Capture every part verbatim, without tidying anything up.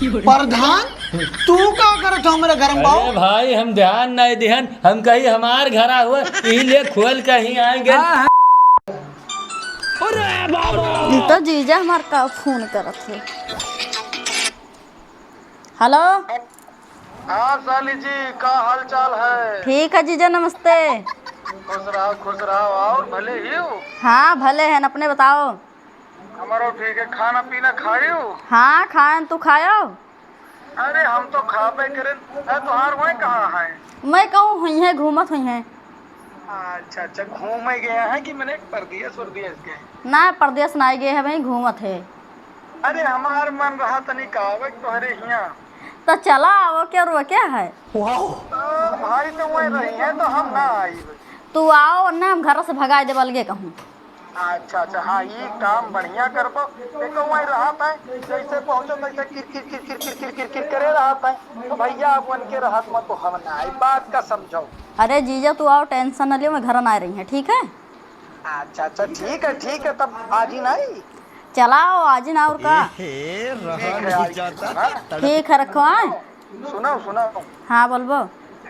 प्रधान, तू का करत हो हमरे घर में बाऊ? अरे भाई, हम ध्यान नहीं दिहन, हम कही हमार घरा हुआ, इही लिए खोल कहीं आएंगे। हाँ, हाँ। अरे बाबा। ई तो जीजा हमार का फोन करत है। हेलो। हाँ साली जी, का हाल चाल है? ठीक है जीजा, नमस्ते। खुश रहो, खुश रहो। और भले ही हो? हाँ, भले हैं, अपने बताओ। हमारो ठीक है। खाना पीना खायो? हाँ, खाएन, तू खायो? अरे, हम तो खाबे करेन। अरे, तोहार वहीं कहाँ है? मैं कहूँ हुई है, घूमत हुई है। अच्छा, अच्छा, घूमे गए हैं कि मने परदेस वरदेस गए? ना, परदेस ना गए है, वहीं घूमत है। अरे, हमार मन रहा तनी का आवे तोहरे हियाँ। तो चला आवो, क्या रोके है? वाह। तो भाई तो वहीं रही है, तो हम ना आई। तू आओ ना, हम घर से भगाई देब अलगे कहूँ। अच्छा, अच्छा, हाँ, ई काम बढ़िया करबो। देखो, वहीं रहत है, जैसे पहुँचो, तैसे किर, किर, किर, किर, किर, किर, किर, किर करे रहत है। तो भैया, अब उनके रहत में तो हम ना आई, बात का समझो। अरे जीजा, तू आओ, tension न लियो, मैं घर ना रही है, ठीक है? अच्छा, अच्छा, ठीक है, ठीक है, तब आज ही ना आई। चलाओ, आज ही ना, और का? ए, हे, रहा ठीक है, नहीं आज जाता। सुना। ठीक है, रखो, हाँ? सुनाओ, सुनाओ। हाँ, बोलबो।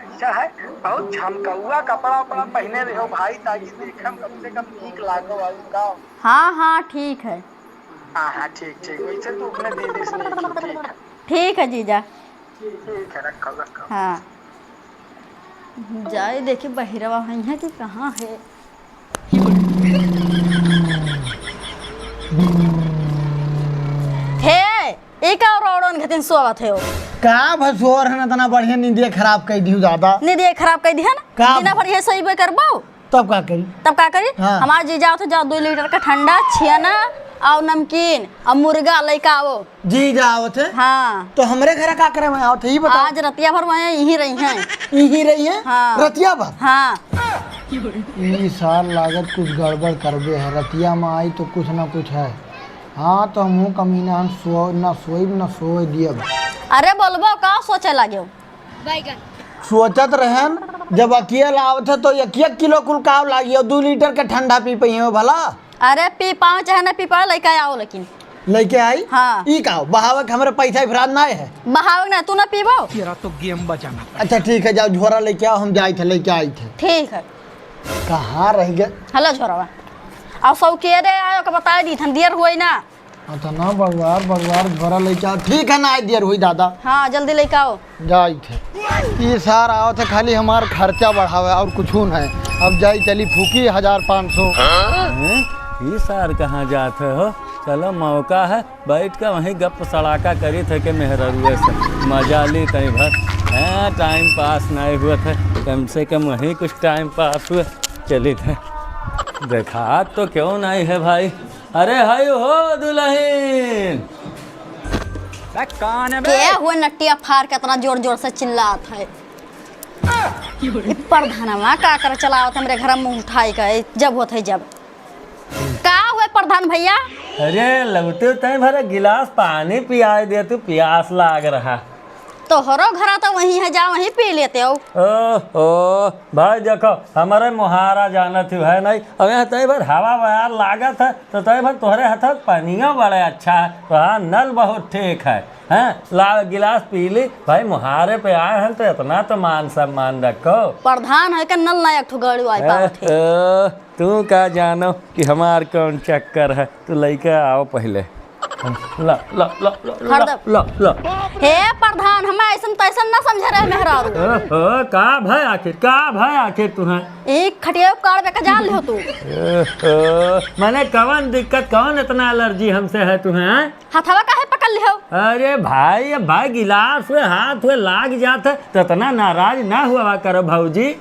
अच्छा है, बहुत झमकौआ कपड़ा उपड़ा पहने रहो भाई, ताकि देखम कम से कम नीक लागो, और का? हाँ, हाँ, ठीक है। हाँ, हाँ, ठीक, ठीक, वैसे तो अपने दीदी से नहीं की, ठीक है। ठीक है, जीजा। ठीक है, रखो, रखो। हाँ। जाए देखी बहिरवा है कि कहाँ है। हे, ई का रोड़न घतिन सोवत है हो? का भसोर है ना, इतना बढ़िया नींदिया खराब कर दिहु दादा। नींदिया खराब कर दिहन? का? दिना भर ये सही बे करबो? तब का करी? तब का करी? हाँ। हमार जीजा आवत है, जाओ दो लीटर का ठंडा, छियाना और नमकीन और मुर्गा लइका आवो। जीजा आवत है? हाँ। तो हमरे घर का करे में आवत है, ई बताओ। आज रतिया भर वहीं यहीं रही हैं। यहीं रही हैं? हाँ। रतिया भर? हाँ। ई साल लागत कुछ गड़बड़ करबे है, रतिया में आई तो कुछ ना कुछ है। हाँ, तो हमहूँ कमीना हम सो, ना सोइब, ना सोए दियब। अरे बोलबो का सोचे लागे? बैगन। सोचत रहन, जब अकेल आवत है तो एक एक किलो कुल काव लागी और दो लीटर के ठंडा पी पइहे भला? अरे पी पाओ चाहे ना पी पाओ, लइका आओ लेकिन। लइके आई? हाँ। ई का हो? बहावे के हमरे पैसा इफराद ना है। बहावे ना, तू ना पीबो? तेरा तो गेम बजाना पड़ेगा। अच्छा ठीक है, जाओ झोरा लइके आओ, हम जाइत है, लइके आइत है। ठीक है। कहाँ रह गए? हेलो झोरावा। और सब के रे आयो के बताए दी थन, देर हुई ना। अच्छा ना बरुआर, बरुआर झोरा लइके आओ। ठीक है ना, आई देर हुई दादा। हाँ, जल्दी लइके आओ। जाइत है। ई सार आवत है, खाली हमार खर्चा बढ़ावे और कुछ नहीं। अब जाई चली फूकी हजार पाँच सौ। हैं? ई सार कहाँ जात है हो? चलो मौका है, बैठ के वहीं गप सड़ाका करी थे के मेहररुए से। मजा ली तई भर। हैं, टाइम पास नहीं हुआ था, कम से कम वहीं कुछ टाइम पास हुआ। चली थे। देखा तो क्यों नहीं है भाई? अरे हाय हो दुल्हन। बे, कौन है बे? के हुए नटिया फार के इतना जोर जोर से चिल्लात है? ई प्रधानवा का कर चलावत हमरे घर में मुंह उठाई के, जब होत है जब। का हुए प्रधान भैया? अरे लौटे तय भरे गिलास पानी पियाए दे तू, प्यास लाग रहा। तोहरो घरा तो वहीं है, जा वहीं पी लेते हो। ओहो, भाई देखो, हमारे मोहारा जानत ही है नहीं। अब यहाँ तय भर हवा बयार लागत है, तो तय भर तोहरे हाथ पनिया बड़े अच्छा है, तो हाँ, नल बहुत ठीक है। हैं, ला गिलास पी ली। भाई, मोहारे पे आए हैं, तो इतना तो मान सम्मान रखो। प्रधान है के नल ना एक ठो गड़ू आए पावत है। ए, ए, तू का जानो कि हमार कौन चक्कर है? तू लइके आओ पहले। ला, ला, ला, ला, ला, हरदम। ला, ला। हे प्रधान, हमें ऐसन तैसन ना समझे रहे मेहरारू। ओहो, का भय आखिर, का भय आखिर तुम्हें? एक खटिया काट पे का जान लिहो तू। ओहो, मने कौन दिक्कत, कौन इतना एलर्जी हमसे है तुम्हें? हथवा काहे पकड़ लिहो? अरे भाई, अब भाई गिलास हुए, हाथ हुए लाग जात है, तो इतना नाराज ना हुआ करो भौजी।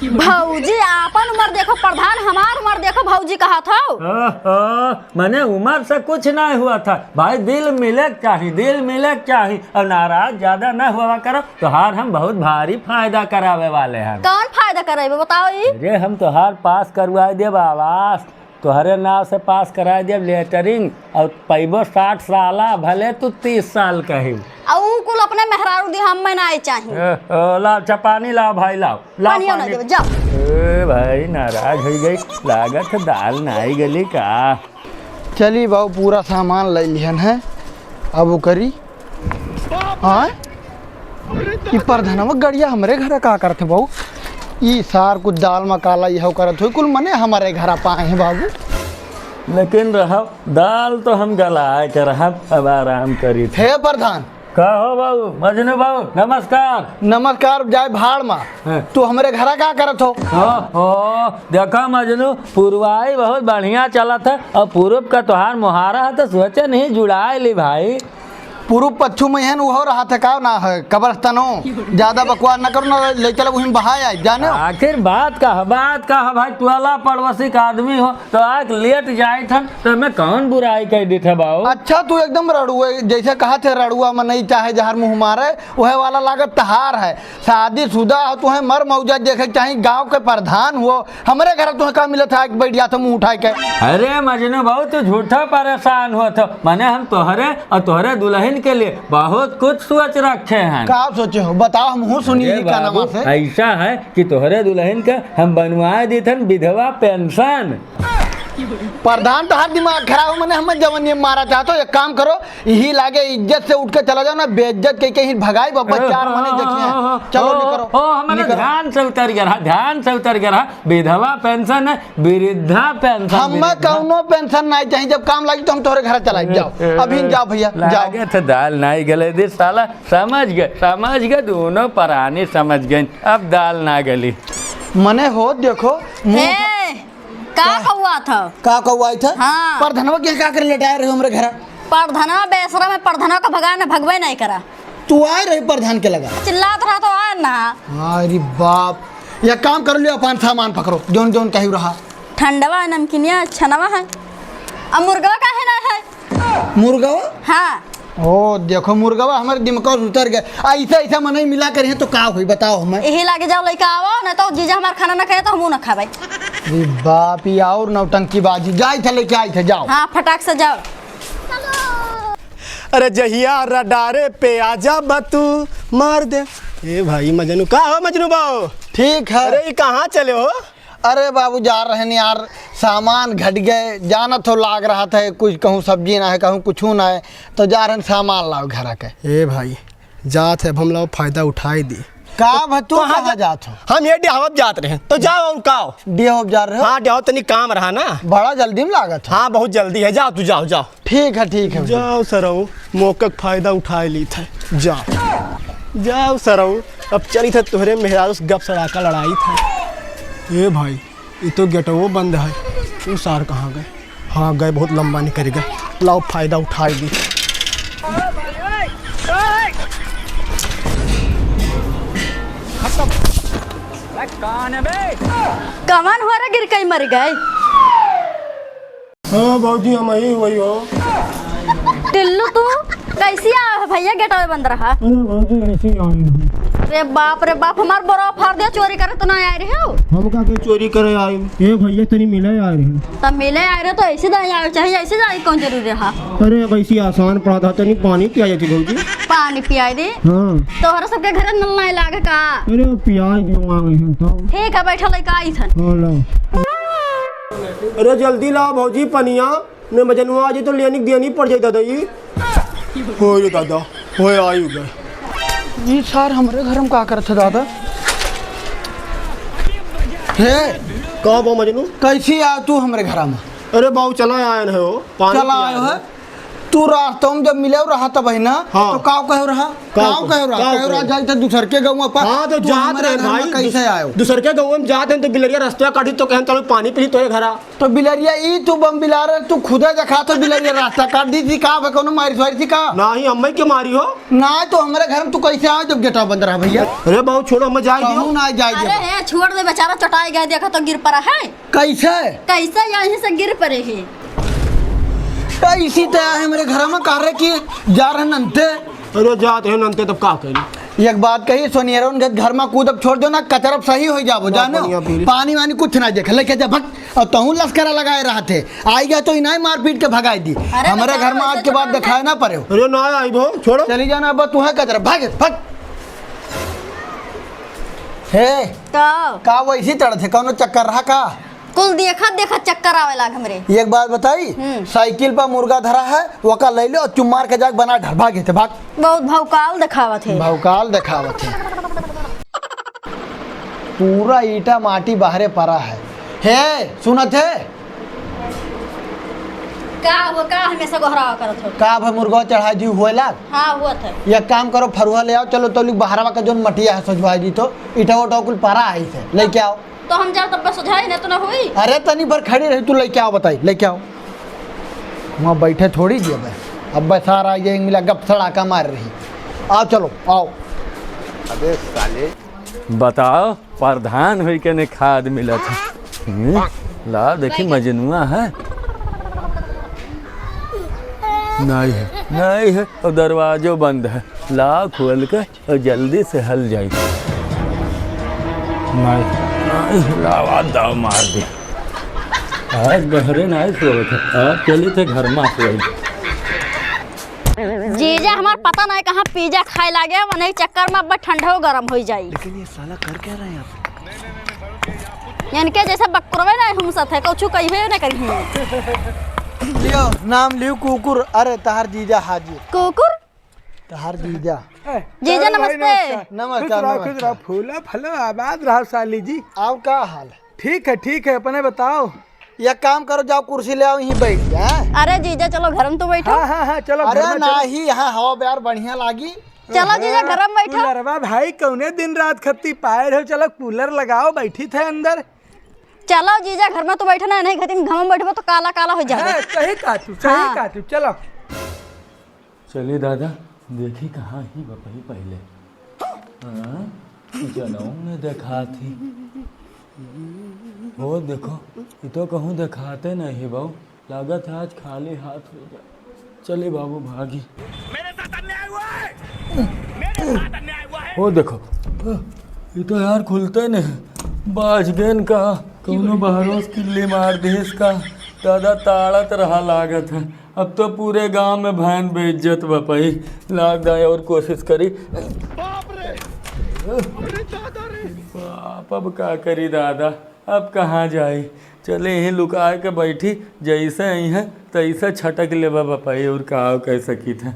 भौजी, आपन उम्र देखो प्रधान, हमार उम्र देखो भौजी कहत हो। ओहो, मने उम्र से कुछ नहीं हुआ था भाई, दिल मिले के चाही, दिल मिले के चाही, और नाराज ज्यादा ना हुआ करो, तोहार हम बहुत भारी फायदा करावे वाले हैं। कौन फायदा करावे बताओ ई? अरे हम तोहार पास करवाए देब आवास, तोहरे नाव से पास कराए देब लेटरिन, और पैबो साठ साला, भले तू तीस साल कही। आ ऊ कुल अपने मेहरारू दी, हम में ना चाही। ए, ओ, लाओ, अच्छा, पानी लाओ भाई, लाओ, लाओ पानियो ना पानी। देबे, जाओ। ए भाई, नाराज हो गई, लागत है दाल ना आई गली का। चली बाबू, पूरा सामान ले लिहन है, अब वो करी। हाँ? ई परधनवा गड़िया हमरे घरा का करत है बाबू? ई सार कुछ दाल में काला इहो करत होई, कुल मने हमरे घरा पाए हैं बाबू। लेकिन रहब, दाल तो हम गलाए के रहब, अब आराम करी थे। हे परधान। का हो बाबू, मजनू बाबू, नमस्कार। नमस्कार जाए भाड़ मा। हाँ। तू हमरे घरा का करत हो? ओ, ओ, देखा मजनू, पुरवाई बहुत बढ़िया चलत है और पूरब का तोहार मुहारा है तो सोचे नहीं जुड़ाए ली भाई। पूरब पच्छू में हन उहो रहा था का ना है, कब्रस्तानो। ज्यादा बकवास ना करो ना, ले चलो वहीं बहाए आए, जाने हो? आखिर बात का है, बात का है भाई, टोला पड़ोसी का आदमी हो, तो आके लेट जाइत हन, तो हमें कौन बुराई कह देत है बाऊ? अच्छा, तू एकदम रड़ुए, जैसे कहा थे रड़ुआ मनई चाहे जहर मुँह मारे, वह वाला लागत तहार है। शादीशुदा हो, तुहे मर मौजा देखे के चाही, गाँव के प्रधान हो, हमरे घर तुहे का मिलत है, आके बैठ जात हो मुँह उठाए के। अरे मजनू बाऊ, तू झूठा परेशान होत हो, मने हम तोहरे और तोहरे दुल्हन के लिए बहुत कुछ सोच रखे हैं। का सोचे हो बताओ, हम हूँ सुनी अरे जी का नाम बाबू, से। ऐसा है कि तोहरे दुल्हन के हम बनवाए देत हन विधवा पेंशन। प्रधान, तोहार दिमाग खराब हो, मने हमें जवन ये मारा चाहत हो, एक काम करो, यही लागे इज्जत से उठ के चला जाओ ना, बेइज्जत के कहीं भगाई बाबा, चार मने देखिए। चलो, ओ, निकरो, ओ, हमारे निकरो। ध्यान से उतर गया रहा, ध्यान से उतर गया रहा, विधवा पेंशन है, वृद्धा पेंशन, हम वृद्धा। कौनो पेंशन नहीं चाहिए, जब काम लागी तो हम तोहरे घर चला जाओ, अभी जाओ भैया, जाओ। लागे थे दाल नहीं गले दे साला, समझ गए, समझ गए, दोनों परानी समझ गए, अब दाल ना गली। मने हो, देखो, मुंह ए, का का? कौआ था? का कौआ था? हाँ। परधनवा के का करे लेटाए रहे हमरे घर? परधनवा बेसरा में परधनवा का भगा न भगवे नहीं करा। तू आए रही परधान के लगा? चिल्लात रहा तो आए ना। अरे बाप, या काम कर लियो, अपन सामान पकड़ो, जौन जौन कही रहा। ठंडवा है, नमकीनिया, छनवा है। अब मुर्गवा काहे ना है? मुर्गवा? हाँ। ओ, देखो, मुर्गवा हमारे दिमाग से उतर गए। ऐसा, ऐसा मनई मिला कर हैं तो का होई, बताओ हमें। यही लागे जाओ, लइका आवो, ना तो जीजा हमार खाना ना खाए, तो हमहू ना खाबे। अरे बाप, ये और नौटंकीबाजी। जाई थे, लेके आई थे, जाओ। हाँ, फटाक से जाओ। अरे जहिया रडारे पे आजा बतू मार दे। ए भाई मजनू, का हो मजनू बाओ? ठीक है। अरे, ये कहाँ चले हो? अरे बाबू, जा रहन यार, सामान घट गए, जानत हो लाग रहा था, कुछ कहूँ सब्जी ना है, कहूँ कुछू ना है, तो जा रहन सामान लाओ घरा के। ए भाई, जात है, अब हम लोग फायदा उठाई दी। का भा, तू कहाँ कहाँ जा-, जात हो? हम ये डिहावत जात रहे, तो जाओ और का हो? डिहावत जा रहे हो? हाँ, डिहावत तनी काम रहा ना। बड़ा जल्दी में लागत हो। हाँ, बहुत जल्दी है, जाओ तू, जाओ, जाओ। ठीक है, ठीक है। जाओ सरऊ, मौका के फायदा उठाए ली थे। जाओ, जाओ सरऊ, अब चली थे तोहरे मेहरारू से गप सड़ाका लड़ाई था। ए भाई, ये तो गेटवो बंद है। वो सार कहाँ गए? हाँ, गए, बहुत लंबा निकल गए। लाओ, फायदा उठाए ली। कौन है बे? कमन हो रहा, गिर कहीं मर गए। हाँ भौजी, हम ही वही हो। टिल्लू, तू कैसे आया है भैया? गेटवे बंद रहा। अरे भौजी, ऐसे ही आए हैं। रे बाप रे बाप, हमार बोरा फाड़ दिया, चोरी करे तो ना आए रहे हो? हम का के चोरी करे आए? ए भैया, तनी मिले आए रहे। तब मिले आए रहे तो ऐसे जाए आए, चाहे ऐसे जाए, कौन जरूरी रहा? अरे, अब ऐसी आसान पड़ा था, तनी पानी पिया जाती भौजी। पानी पियाई दे। हाँ। तोहरा सबके घर नल नहीं लागे का? अरे, पियाई दे, मांग लेहन तो। ठीक है, बैठा लइका आई थन। हाँ, लाओ। अरे जल्दी लाओ भौजी पनिया, ने मजनुआ आज तो लेनी देनी पड़ जाई दादा। ई होए रे दादा, होए आयु गए। ई सार हमरे घर में का करत है दादा? हे, का बा मजनू? कैसी आ तू हमरे घर में? अरे बाबू, चला आयन है हो, पानी चला पिया आयो दे। है? तू रास्ता में जब मिले रहा था भाई ना, हाँ। तो काव कहे रहा? काव काव कहे रहा? काव कहे रहा कहे? जाई तो दूसर के गाँव पर। हाँ, तो तू जात हमरे रहे घर में भाई, कैसे दूस-, आयो? दूसर के गाँव में जात हैं तो बिलरिया रास्ता काटी तो कहन चलो पानी पी तोरे घरा। तो बिलरिया ई तू बम बिलार, तू खुदे देखा तो बिलरिया रास्ता काट दी थी का? बे कोनो मारी स्वारी थी का? ना ही अम्मा के मारी हो। ना तो हमरे घर में तू कैसे आयो जब गेटवा बंद रहा भैया? अरे बाबू छोड़ो, हमें जाए दियो। कहूँ ना जाए अरे दियो। हे, छोड़ दे बेचारा, चटाई गए, देखा तो गिर पड़ा है। कैसे? कैसे यहीं से गिर पड़े हैं? तो इसी तरह है मेरे घर में कह रहे कि जा रहे नंते। अरे जात है नंते तब का करी? एक बात कही, सोनियरवन के घर में कूदब छोड़ दो ना, कचरब सही हो जाबो, बहुत जानो? बढ़िया पीरी। पानी वानी कुछ ना देखे, लेके जा भग। और तहूँ लस्करा लगाए रहा थे, आई गए तो इनाय मारपीट के भगाई दी। अरे हमारे बेचारा घर में आज वैसे के तो बाद ना दिखाए ना पड़े हो। अरे ना आई भो, छोड़ो। चली जाना अब तू है कचरा, भाग, भाग। हे, का? का वैसी तड़ थे, कौनो चक्कर रहा का? कुल देखत देखत चक्कर आवे लाग हमरे। एक बात बताई, हम्म। साइकिल पर मुर्गा धरा है, ओका ले ले और चुप मार के जाके बना ढर, भाग एते, भाग। बहुत भौकाल देखावत है। भौकाल देखावत है। पूरा ईटा माटी बाहरे परा है। हे, सुनत है? का हो, का हमेशा गोहरावा करत हो? का भाई मुर्गा चढ़ा जी हुए लाग? हाँ, हुआ था। एक काम करो, फरुहा ले आओ, चलो तौली बहरवा का जोन मटिया है सोझवाई जी तो, ईटा उटा कुल परा है इसे, लेके आओ। तो हम जाओ तब बस हो जाए, ना तो ना हुई। अरे तनी भर खड़ी रही, तू लेके आओ, बताई, लेके आओ। वहाँ बैठे थोड़ी जी अब, अब बस आ रहा है, ये मिला गप सड़ाका मार रही। आओ चलो, आओ। अबे साले। बताओ, प्रधान होई के ने खाद मिलत है। हम्म, लाओ देखी मजनुआ है। नहीं है, नहीं है, और दरवाजो बंद है। लाओ खोल के और जल्दी से हल जाई। नहीं, नहीं, लावा दाव मार दे। आज बहरे नहीं सोवत है, आज चली थे घर में सोई। जीजा हमार पता नहीं कहाँ पिज्जा खाए लागे, वही चक्कर में अब ठंडो गरम हो जाई। लेकिन ये साला कर क्या रहा है यहाँ पे? इनके जैसे बकरवे नहीं घूम सकते, कुछ कहिए ना करिए। लियो, नाम लियो कुकुर, अरे तहार जीजा हाजिर। कुकुर? तहार जीजा। ए, जीजा, चलो भाई, नमस्ते। नमस्कार। नमस्कार, खुश रहो, नमस्कार। खुश रहो, फूलो फलो, आबाद रहो, साली जी। आओ, का हाल है? ठीक है, ठीक है, अपने बताओ। एक काम करो, जाओ कुर्सी ले आओ, यहीं बैठ जा, हाँ? अरे जीजा, चलो घर में तो बैठो। हाँ, हाँ, हाँ, चलो अरे घर में चलो। नाही, यहाँ हवा बयार बढ़िया लागी। चलो जीजा, घर में बैठो। कूलरवा भाई, कौने दिन रात खत्ती पाए रहो, चलो कूलर लगाओ, बैठी थे अंदर। चलो जीजा, घर में तो बैठो ना, नहीं खत्ती घाम में बैठबो तो काला काला हो जाबो। हाँ, सही कहा तू, सही हाँ। कहा तू, चलो। चली दादा, देखी कहाँ ही बपही पहिले। हाँ, जनऊ में देखा थी। हो देखो, ये तो कहूँ देखाते नहीं बाबू, लागत है आज खाली हाथ हो जाए। चली बाबू भागी। मेरे साथ अन्याय हुआ है, मेरे साथ अन्याय हुआ है। हो देखो, ये तो यार खुलते नहीं। बाज गेन का, कौनो बहरोस किल्ली मार दे इसका। दादा ताड़त रहा लागत है। अब तो पूरे गांव में भैन बेइज्जत बा पई। लाग जाए और कोशिश करी। बाप रे! अरे दादा रे! बाप, अब का करी दादा, अब कहाँ जाई? चले यहीं लुकाए के बैठी, जैसे आई हैं तैसे छटक लेबा बपई, और का कह सकी थे।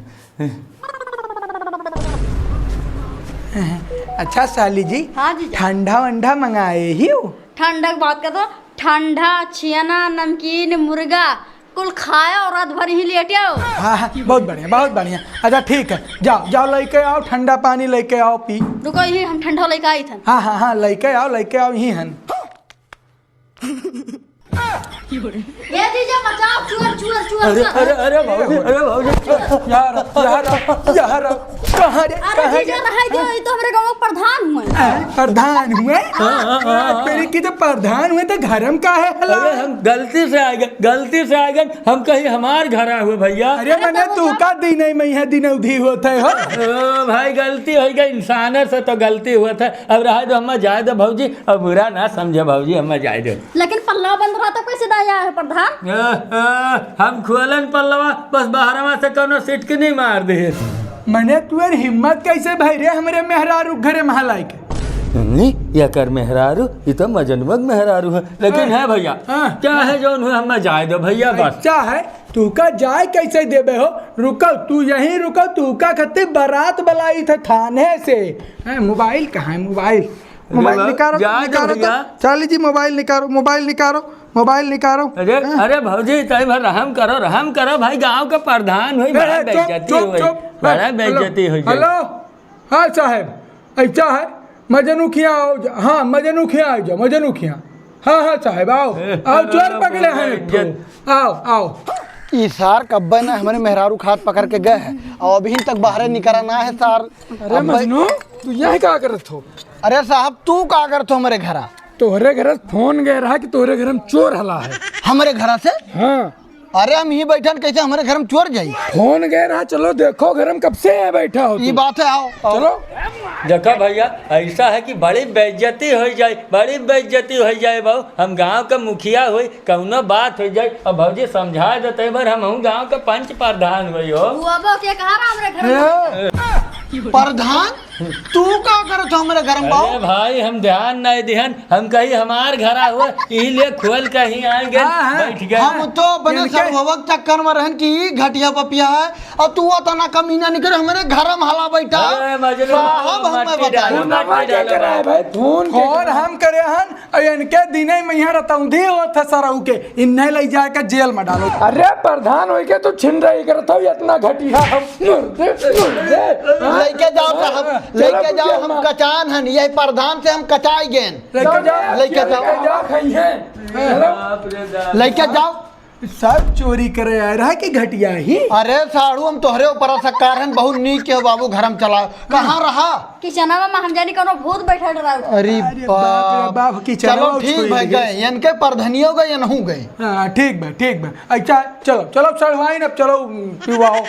अच्छा साली जी, हाँ जीजा। ठंडा वंडा मंगाए ही हो? ठंडा की बात कर दो, ठंडा, छियना, नमकीन, मुर्गा, कुल खायो और रात भर यहीं लेटियो। हाँ, हाँ, बहुत बढ़िया, बहुत बढ़िया। अच्छा, ठीक है, जाओ, जाओ, लेके आओ, ठंडा पानी लेके आओ, पी। रुको, यही हम ठंडा लेके आई थन। हाँ, हाँ, हाँ, लेके आओ, लेके आओ, यहीं हन। ए जीजा, बचाओ, चोर, चोर, चोर, अरे, चोर। अरे, अरे, भौजी, अरे, भौजी। यार, यार, यार, कहाँ रे, अरे कहाँ जीजा, रे? रहाई दियो, ये तो हमरे गाँव के प्रधान हुए। हैं? प्रधान हुए? हाँ, हाँ, हाँ, हाँ। तेरे की तो प्रधान हुए तो घर में का है हला? अरे हम गलती से आ गए, गलती से आ गए। हम कहीं हमार घर आए हुए भैया। अरे मने तू का दिन है, मैं यहाँ दिन अवधि होत है हो? ओ भाई गलती हो गई, इंसान से तो गलती हुआ था। अब रहा दो, हमें जाए दो भौजी, अब बुरा ना समझे भौजी, हमें जाए दो। लेकिन पल्ला बंद रहा तो कैसे दाया है प्रधान? ए, ए, हम खोलन पल्लवा, बस बहरवा से कोनो सिटकनी मार दे। मने तुअर हिम्मत कैसे भई रे हमरे मेहरारू घरे महलाई के? नहीं, ये कर मेहरारू, ये तो मजनवक मेहरारू है। लेकिन हाँ। है भैया, हाँ। क्या है जौन हुए, हमें जाए दो भैया बस। अच्छा है, तू का जाए कैसे देबे हो? रुको, तू यहीं रुको, तू का खत्ती बारात बुलाई थे थाने से। हैं, मोबाइल कहाँ है, मोबाइल? अरे मोबाइल बाप, निकालो, जाए दो निकालो तो। भैया। साली जी, मोबाइल निकालो, मोबाइल निकालो, मोबाइल निकालो। अरे, हाँ। अरे भौजी, तई भर रहम करो, रहम करो भाई, गांव का प्रधान होई, ए, बड़ा ए, चुप, बेइज्जती चुप, होई, चुप। बड़ा हेलो, बेइज्जती होई जाई। हेलो, हाँ साहब, ऐसा है, मजनू खिया आओ जा, हाँ, मजनू खिया आओ जा, मजनू खिया। हाँ, हाँ साहब, आओ, ए, आओ, चोर हेलो, पकड़े हैं एक ठो। बेइज्जत। आओ, आओ। ई सार कब्बे ना हमरे मेहरारू खात पकड़ के गए हैं, और अभी तक बाहरे निकरा ना है सार। अरे अब मजनू, तू यहाँ का करत हो? अरे साहब, तू का करत हो हमरे घरा? तोहरे घर फोन गए रहा कि तोहरे घर में चोर हला है? हमरे घरा से? हाँ। अरे हम ही बैठन, कैसे हमरे घर में चोर जाई? फोन गए रहा, चलो देखो घर में कब से है बैठा हो ई तू। बात है, आओ, आओ। चलो। देखा भैया, ऐसा है कि बड़ी बेइज्जती हो जाए, बड़ी बेइज्जती हो जाए बाबू। हम गांव का मुखिया होई, कौनो बात हो जाए, अब भौजी समझा देते बार हम हूँ गांव का पंच प्रधान होई हो। वो अब के कहा रहा हमरे घर में? ए, प्रधान? तू का करत हो हमरे घर में, बाबू? अरे भाई, हम ध्यान नहीं दिहन, हम कही हमार घरा हुआ, इही लिए खोल कहीं आएंगे, हाँ, हाँ। बैठ गए। हम तो अपने इनके सरभवक चक्कर में रहन कि ई घटिया पपिया है, और तू अतना कमीना निकरे हमरे घर में हला बैठा। अरे मजनू, साहब, हमें मट्टी बताइए। डालो, फोन मट्टी डालो। करे है भाई, फोन के फोन करे? हम करे हन, और इनके दिने में यहाँ रहता हूँ, दे होत है सरऊ के, इन्हें ले जाके जेल में डालो। अरे प्रधान होई के तू छिन रही करत हो, इतना घटिया हम। मुर्दे, मुर्दे। लेके जाओ साहब, हाँ, लेके चलो जाओ, हम कचान हन, ये प्रधान से हम कचाई गेन। लेके जाओ, लेके जाओ। लेके जाओ, खाई है। चलो। लेके जाओ। सब चोरी करे आए रहा कि घटिया ही? अरे साढ़ू, हम तोहरे ऊपर असकार हन, बहुत नीक के हो बाबू, घर में चला। कहाँ रहा? किचनवा में हम जानी कौनो भूत बैठल रहा। अरे अरे बाप रे बाप। बाप, किचनवा चलो ठीक छुई भाई, गए। गए, इनके परधनियो गए, इनहू गए। हाँ, ठीक बा, ठीक बा। अच्छा, चलो, चलो, सड़वाइन, अब चलो, पिवाओ।